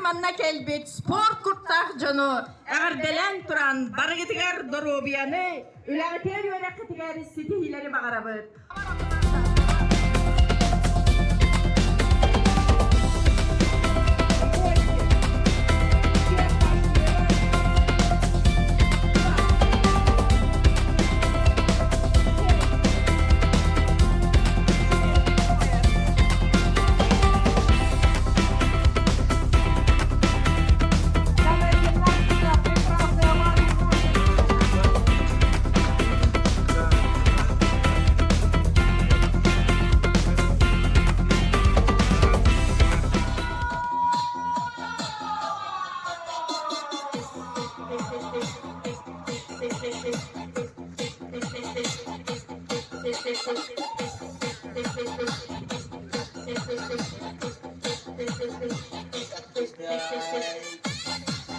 манна кэлбит спорт куттаах дьону эҕэрдэлээн туран барыгытыгар доруобуйаны, үлэҕитигэр үөрэххитигэр ситиһиилэри баҕарабыт.